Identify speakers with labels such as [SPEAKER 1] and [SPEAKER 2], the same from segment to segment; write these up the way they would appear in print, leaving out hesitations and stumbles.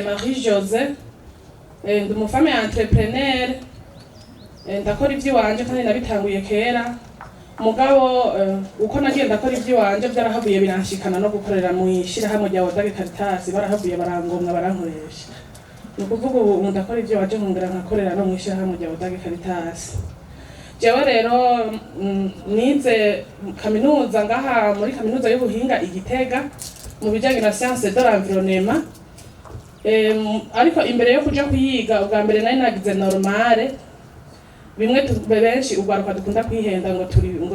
[SPEAKER 1] Marie Jose, ndi umu femme entrepreneur, ndakora ivy'iwanje kandi nabitanguye kera. Mugabo uko nagiye ndakora ivy'iwanje, vyarahavuye biranshikana no gukorera mu ishirahamwe rya Odage Caritas. Barahavuye barangomwa, barankoresha. Ni ukuvuga ubu ndakora ivy'iwanje, nkongera nkakorera no mu ishirahamwe rya Odage Caritas. Jewe rero nize kaminuza ngaha muri Kaminuza y'Ubuhinga i Gitega mu bijanye na science de l'environnement. Ariko imbere yo kuja kuyiga, ubwa mbere nari nagize normale. Bimwe benshi urwaruka dukunda kwihenda ngo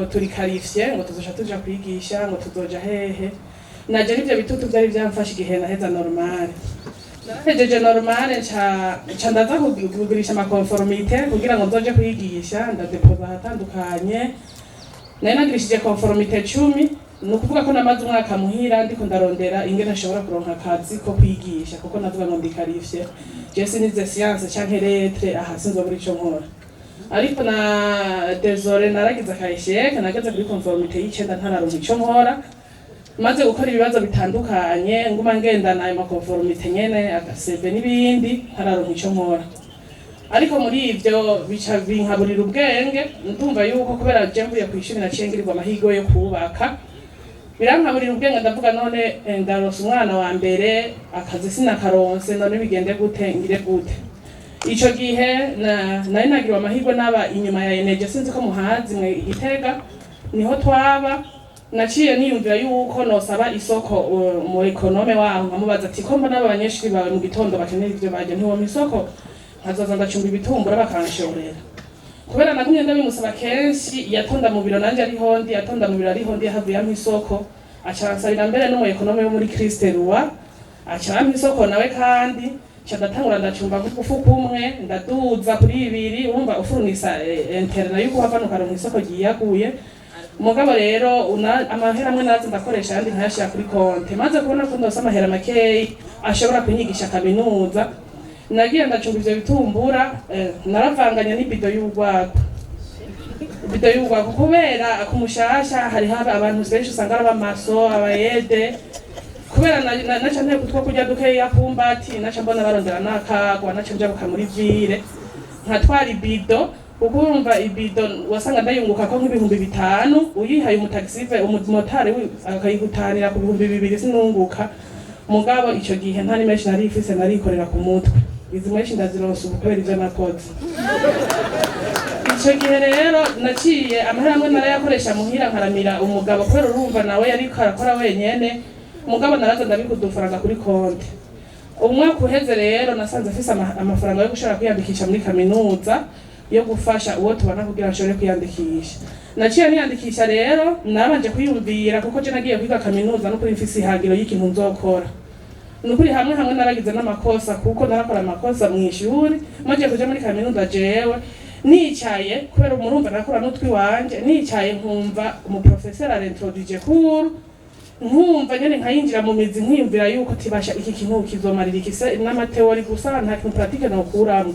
[SPEAKER 1] turi qualifiés, ngo tuzoca tuja kwigisha, ngo tuzoja hehe. Naje nivyo bitutu vyari vyamfashe igihe naheza normale. Narahejeje normale, nca ndaza kugurisha ama conformité kugira ngo nzoje kwigisha. Ndadepoza ahatandukanye, nari nagirishije conformité 10. Ni ukuvuga ko namaze umwaka muhira ndiko ndarondera ingene nshobora kuronka akazi ko kwigisha, kuko navuga ngo ndi qualifiée, je sinize science canke lettres, aha sinzobura ico nkora. Ariko na désolé, naragize aka échec. Nageze kuri conformité y'icenda ntararonka ico nkora. Maze gukora ibibazo bitandukanye, nguma ngendana ayo ma conformité nyene, aga CV n'ibindi, ntararonka ico nkora. Ariko muri ivyo bica binkaburira ubwenge. Ndumva yuko kubera je mvuye kw'ishuri naciye ngirirwa amahirwe yo kubaka, birankaburira ubwenge. Ndavuga: none ndaronse umwana wa mbere, akazi sinakaronse, none bigende gute, ngire gute? Ico gihe nari nagiriwe amahirwe n'aba inyuma ya Eneje, sinzi ko muhazi mwe Igitega, niho twaba. Naciye niyumvira yuko nosaba isoko mu économe waho, nkamubaza ati: ko mbona aba banyeshuri bawe mu gitondo bakenera ivyo barya, ntiwompa isoko nkazoza ndacumba ibitumbura bakanshorera? Kubera nagumye ndabimusaba kenshi, yatonda mu biro nanje ariho ndi, yatonda mu biro ariho ndi, yahavuye ampa isoko. Aca aransabira mbere n'umu économe wo muri Christ Roi, aca arampa isoko nawe. Kandi nca ndatangura ndacumba nk'ugufuka umwe, ndaduza kuri ibiri. Urumva ufurunisa internat yuko uhava ukaronka isoko ryiyaguye. Mugabo rero amahera amwe naza ndakoresha, ayandi nkayashira kuri compte. Maze kubona ko ndose amahera makeyi ashobora kunyigisha kaminuza, nagiye ndacumba ivyo bitumbura. Naravanganya n'ibido y'urwagwa, ibido y'urwagwa, kubera ku Mushasha hariho abantu benshi usanga ari abamaso abayede. Kubera naca nteka utwo kurya dukeya kumbati, naca mbona barondera n'akagwa, naca njabuka muri ville nkatwara ibido, kuko urumva ibido wasanga ndayunguka ko nk'ibihumbi 5. Uyihaye umutaxive, umumotari akayigutanira ku 2000, sinunguka. Mugabo ico gihe nta ni menshi nari ifise, narikorera ku mutwe. Izi menshi ndazironsa ubu kubera ivyo nakoze ico gihe. Rero naciye amahera amwe narayakoresha muhira, nkaramira umugabo, kubera urumva nawe yariko arakora wenyene. Mugabo naraza ndabika udufaranga kuri compte. Umwaka uheze rero nasanze mfise amafaranga yo gushobora kwiyandikisha muri kaminuza, yo gufasha uwo tubana kugira nshobore kwiyandikisha. Naciye niyandikisha. Rero nabanje kwiyumvira, kuko je nagiye kwiga kaminuza n'ukuri mfise ihagiro y'ikintu nzokora. Nukuri hamwe hamwe naragize n'amakosa, kuko narakora amakosa mu ishuri. Maze kuja muri kaminuza, jewe nicaye, kubera murumva nakora n'utwi wanje, nicaye nkumva umuprofeseri arintroduije cours, nkumva nyene nkayinjira mu mizi, nkiyumvira yuko tibasha iki kintu kizomarira iki se n'ama théories gusa, nta kintu pratique nokuramwo.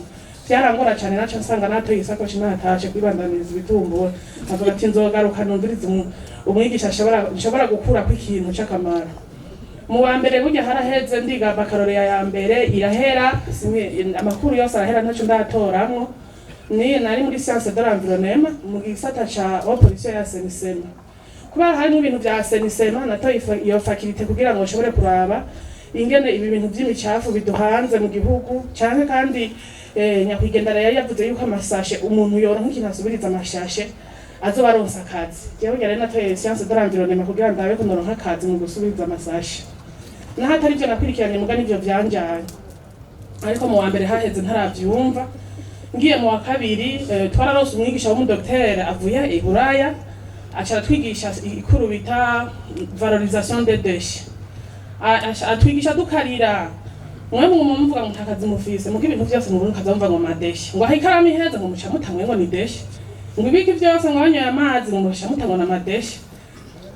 [SPEAKER 1] Vyarangora cane. Naca nsanga natoye isakoshi, natashe kwibandaniriza ibitumbura, nkavuga ati: nzogaruka numvirize umwigisha nshobora gukurako ikintu c'akamaro. Mu wa mbere burya haraheze, ndiga baccalauréat ya mbere irahera, amakuru yose arahera, ntaco ndatoramwo. Ni nari muri science de l'environnement mu gisata ca pollution ya assainissement. Kubera harimo ibintu vya assainissement, natoye iyo faculté kugira ngo nshobore kuraba ingene ibi bintu vy'imicafu biduhanze mu gihugu. Canke kandi nyakwigendera yari yavuze yuko amasashe, umuntu yoronka ikintu asubiriza amashashe azoba aronse akazi. Jewe rero natoye science de l'environnement kugira ndabe ko noronka akazi mu gusubiza amasashe, naho atari ivyo nakurikiranye, muga nivyo vyanjanye. Ariko mu wa mbere haheze ntaravyumva. Ngiye mu wa kabiri, twararose umwigisha w'umudokiteri avuye i Buraya, aca aratwigisha i cours bita valorisation des déchets. Atwigisha dukarira. Mwe muguma muvuga ngo nta kazi mufise, muko ibintu vyose mu Burundi kaza mvuga ngo ma déchets, ngo aho ikaramu iheze ngo muca mutamwe ngo ni déchet, ngo ibiki vyose, ngo banyoye amazi ngo muca mutamwe na ma déchets.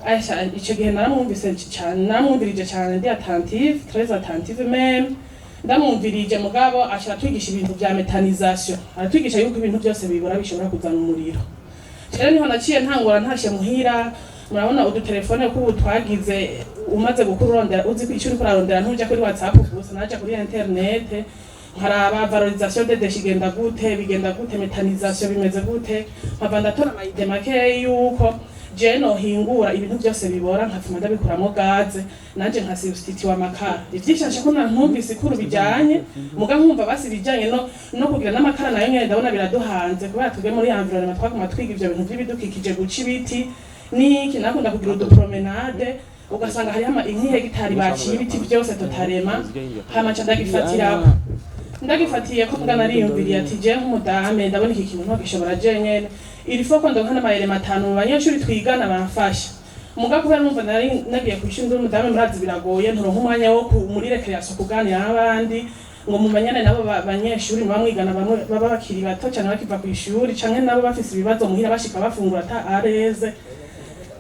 [SPEAKER 1] Aisha, ico gihe naramwumvise cane, naramwumvirije cane, ndi attentive, très attentive même. Ndamwumvirije, mugabo aca aratwigisha ibintu vya méthanisation, aratwigisha yuko ibintu byose bibora bishobora kuzana umuriro. Rero niho naciye ntangura ntashe muhira. Murabona udutelefone ko ubu twagize Umaze gukura urondera, uzi ko ico uriko urarondera, ntuja kuri WhatsApp gusa, naja kuri internet nkaraba valorisation des déchets igenda gute, bigenda gute, méthanisation bimeze gute. Nkava ndatora ama idées makeyi yuko je nohingura ibintu byose bibora, nkafuma ndabikuramo gaz, nanje nka substituer amakara. Ivyishashe ko ntumvise ikuru bijanye, muga nkumva basi bijanye no kugira n'amakara nayo nyene ndabona biraduhanze, kubera twebwe muri environnement twaguma twiga ivyo bintu vy'ibidukikije, guca ibiti niki. Nakunda kugira udu promenade, ugasanga hariho nk'ihegitari baciye ibiti byose tutarema. Hama nca ndagifatirako, ndagifatiye ko mbwa nariyumviriye ati je nk'umudame ndabona iki kintu ntogishobora je nyene, il faut ko ndonka n'amayere 5 mu banyeshuri twigana bamfasha. Muga kubera numva nari nagiye kw'ishuri ndi umudamu, murazi biragoye, nturonka umwanya wo muri récréation kuganira n'abandi ngo mumenyane nabo banyeshuri muba mwigana. Bamwe baba bakiri bato cyane bakiva kw'ishuri, canke nabo bafise ibibazo muhira, bashika bafungura ata areze.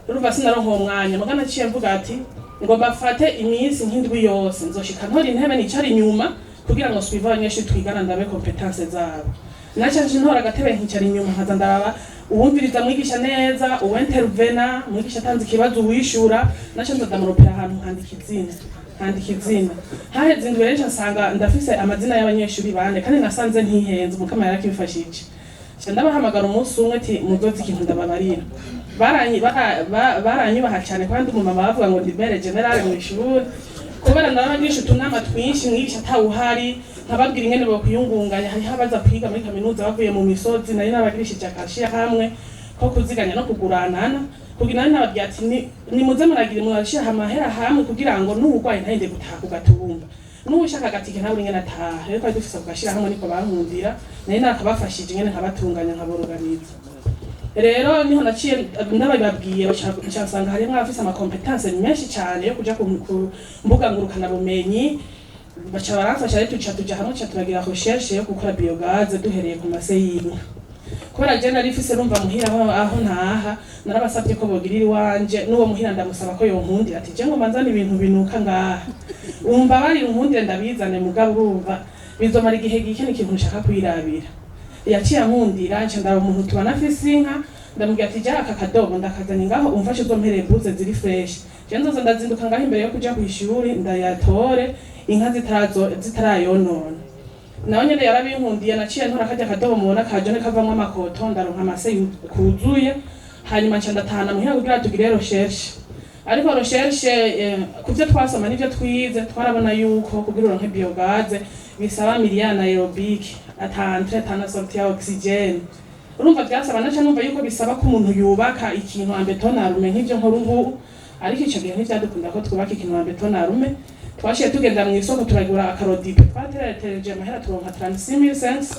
[SPEAKER 1] Urumva sinaronka uwo mwanya. Muga naciye mvuga ati ngo bafate iminsi nk'indwi yose, nzoshika ntora intebe nicara inyuma kugira ngo suive abanyeshuri twigana, ndabe compétences zabo. Naca nje ntora agatebe nkicara inyuma, nkaza ndaraba uwumviriza mwigisha neza, uwintervena mwigisha atanze ikibazo, uwishura. Naca nza ndamurupira ahantu nkandika izina, nkandika izina. Haheze indwi rero nsanga ndafise amazina y'abanyeshuri bane, kandi nasanze ntihenze, umukama yarakimfashije. Nca ndabahamagara umunsi umwe ati muzoze ikintu ndababarira. Baranyubaha cyane kandi umumama bavuga ngo ndi mère générale mu ishuri, kubera ndabagisha utunama twinshi mwigisha atawuhari, nkababwira ingene bokwiyungunganya. Hariho abaza kwiga muri kaminuza bavuye mu misozi, nari nabagirishije akashiya hamwe ko kuziganya no kuguranana, kugira nari nababwira ati nimuze muragira murashira amahera hamwe kugira ngo n'uwurwaye ntarinde gutaha ku gatumba, n'uwushaka agatike ntabura ingene ataha. Rero twari dufise ako gashirahamwe, niko bankundira, nari nakabafashije ingene nkabatunganya, nkaboroganiza. Rero niho naciye ndabibabwiye, nca nsanga harimwo abafise ama compétences menshi cyane yo kuja ku mbuga ngurukanabumenyi, baca baramfasha. Rero tuca tuja hamwe, tuca turagira recherche yo gukora biogaz duhereye ku mase y'inka. Kubera je nari mfise, rumva muhira aho ntaha, narabasavye ko bogirira iwanje n'uwo muhira, ndamusaba ko yonkundira ati je ngoma nzana ibintu binuka ngaha, umva bari unkundire ndabizane, mugabo urumva bizomara igihe gike, ni ikintu nshaka kwirabira. Yaciye ankundira, nca ndaba umuntu tubana afise inka, ndamubwira ati ja aka kadobo ndakazanye ngaho, umfashe uzompereye buze ziri fresh, je nzoza ndazinduka ngaho imbere yo kuja kw'ishuri ndayatore inka zitarayonona. Nawe nyene yarabinkundiye. Naciye ntora karya kadobo mubona kajone kavamwo amakoto, ndaronka amase kuzuye. Hanyuma nca ndatahana muhira kugira tugire recherche. Ariko recherche ku vyo twasoma n'ivyo twize, twarabona yuko kugira uronke biogaz bisaba milieu anaérobique, ata entrée ata na sortie ya oxygène. Urumva vyasaba, naca numva yuko bisaba ko umuntu yubaka ikintu en béton armé nk'ivyo nkora ubu. Ariko ico gihe ntivyadukunda ko twubaka ikintu en béton armé. Twaciye tugenda mw'isoko turagura akarodipe, twateratereje amahera turonka 36 500,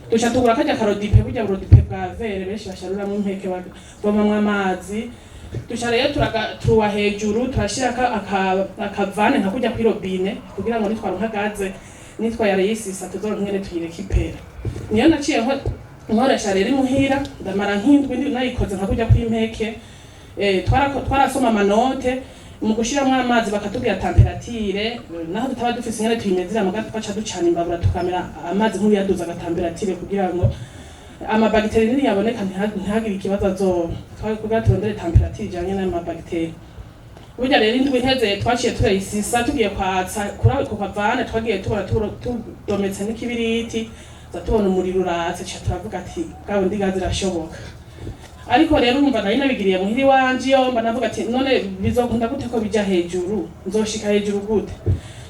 [SPEAKER 1] duca tugura karya karodipe, burya burodipe bwa verre benshi basharuramwo impeke, bavomamwo amazi. Duca rero turuwa hejuru, turashirako akavane nka kurya kw'irobine kugira ngo nitwaronka gaz, nitwa yarayisisa tuzoronka ingene tuyirekipera. Niyo naciye nkoresha rero imuhira, ndamara nk'indwi nayikoze nka kurya kw'impeke. Twarasoma ama notes mu gushiramwo amazi, bakatubwira température, naho tutaba dufise ingene tuyimezera, muga twaca ducana imbabura tukamera amazi nk'uyaduza aga température kugira ngo amabagiteri niyaboneka ntihagire ikibazo azoba. Twari kugira turondere température ijanye n'amabagiteri. Burya rero indwi iheze twaciye turayisisa, tugiye kwatsa kuri ako kavane, twagiye tubona tudometse n'ikibiriti, za tubona umuriro uratse, ca turavuga ati bwa bundi gazi irashoboka. Ariko rero urumva nari nabigiriye muhira iwanje, iyo mba navuga ati none bizokunda gute ko bija hejuru, nzoshika hejuru gute?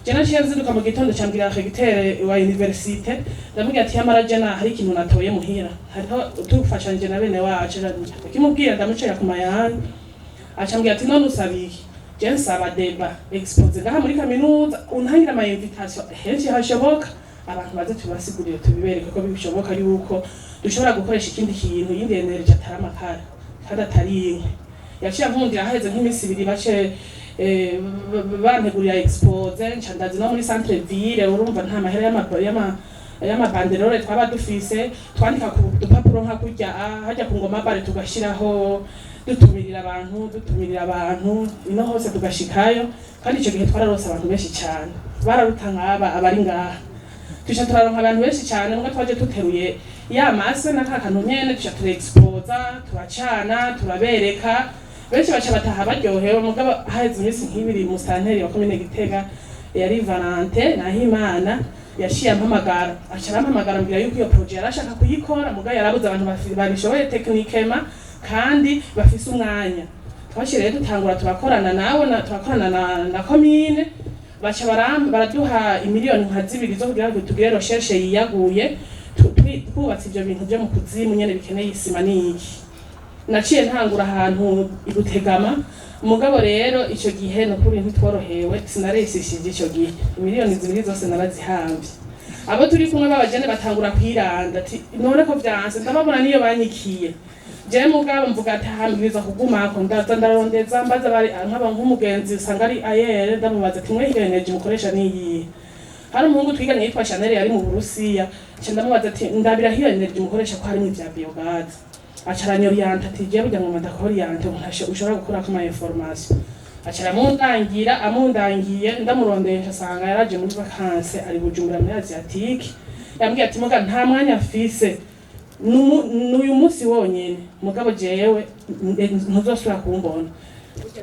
[SPEAKER 1] Je naciye nzinduka mu gitondo, cambwira recteur wa université, ndamubwira ati yamara je na hari ikintu natoye muhira, hariho tufashanije na bene wacu. Ndakimubwira, ndamucira ku mayani, acambwira ati none usaba iki? Je nsaba débat, exposé ngaha muri kaminuza, untangira ama invitation henshi hashoboka, abantu baze tubasigurire, tubibereke ko bishoboka yuko dushobora gukoresha ikindi kintu, iyindi énergie atari amakara kandi atari inkwi. Yaciye ankundira, haheze nk'iminsi 2 bace bantegurira exposé, nca ndazi no muri centre ville. Urumva nta mahera y'ama banderoles twaba dufise, twandika ku dupapuro nka kurya hajya ku ngoma bare, tugashiraho dutumirira abantu, dutumirira abantu ino hose tugashikayo. Kandi ico gihe twararose abantu benshi cyane, bararuta nk'aba abari ngaha. Tuca turaronka abantu benshi cyane, muga twaje duteruye ya mase na ka kantu nyene, tuca turexposa, turacana, turabereka. Benshi baca bataha baryohewe. Mugabo haheze iminsi nk'ibiri, musitanteri wa komine Gitega yari Valente Nahimana yaciye ampamagara, aca arampamagara, ambwira yuko iyo projet yarashaka kuyikora, mugabo yarabuze abantu babishoboye techniquement kandi bafise umwanya. Twaciye rero dutangura turakorana nawe na turakorana na komine, baca baraduha imiliyoni nka 2 zo kugira ngo tugire recherche yiyaguye, twubatse ivyo bintu vyo mu kuzimu nyene bikeneye isima n'iki. Naciye ntangura ahantu i Rutegama. Mugabo rero ico gihe nukuri ntitworohewe, sinaresishije ico gihe, imiliyoni 2 zose narazihamvye. Abo turi kumwe b'abajene batangura kwiranda ati: "None ko vyanse?" Ndababona niyo banyikiye jewe. Mugabo mvuga ati: "Hambiriza kugumako." Ndaza ndarondeza, mbaza bari nk'aba nk'umugenzi usanga ari ayere, ndamubaza ati: "Mwe énergie mukoresha niyihe?" Hari umuhungu twiganye yitwa Chanel yari mu Burusiya, nca ndamubaza ati: "Ndabira hiyo énergie mukoresha ko harimo ivya biogaz." Aca aranyorienta ati: "Jewe burya ngo ndakoriente umuntu ushobora gukurako ama information." Aca aramundangira. Amundangiye, ndamurondesha, asanga yaraje muri vacances, ari Bujumbura muri Asiatique. Yambwiye ati: "Muga nta mwanya mfise, n'uyu munsi wonyene, mugabo jewe ntuzosubira kumbona."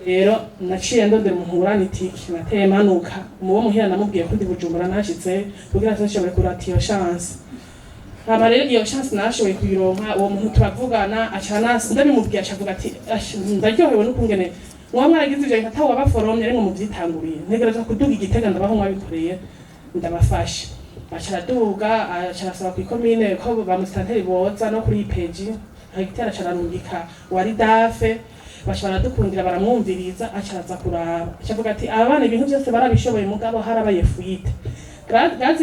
[SPEAKER 1] Rero naciye ndondera umuntu ngurana itike, nateye manuka mubo muhira, namubwiye ko ndi Bujumbura nashitse, kugira sinshobore kurata iyo chance. Hama rero iyo chance nashoboye kuyironka, uwo muntu turavugana, aca ndabimubwiye, aca avuga ati: "Ash, ndaryohewe n'ukungene muba mwaragize ivyo bintu atawe wabaforomye, ariko muvyitanguriye. Ntegerezwa kuduga Igitega, ndabaho mwabikoreye, ndabafashe." Aca araduga, aca arasaba kw'ikomine ko ba musitanteri boza no kuri IPG hagitera, aca ararungika wari DAF, baca baradukundira, baramwumviriza, aca araza kuraba, aca avuga ati: "Aba bana ibintu vyose barabishoboye, mugabo harabaye fuite gaze."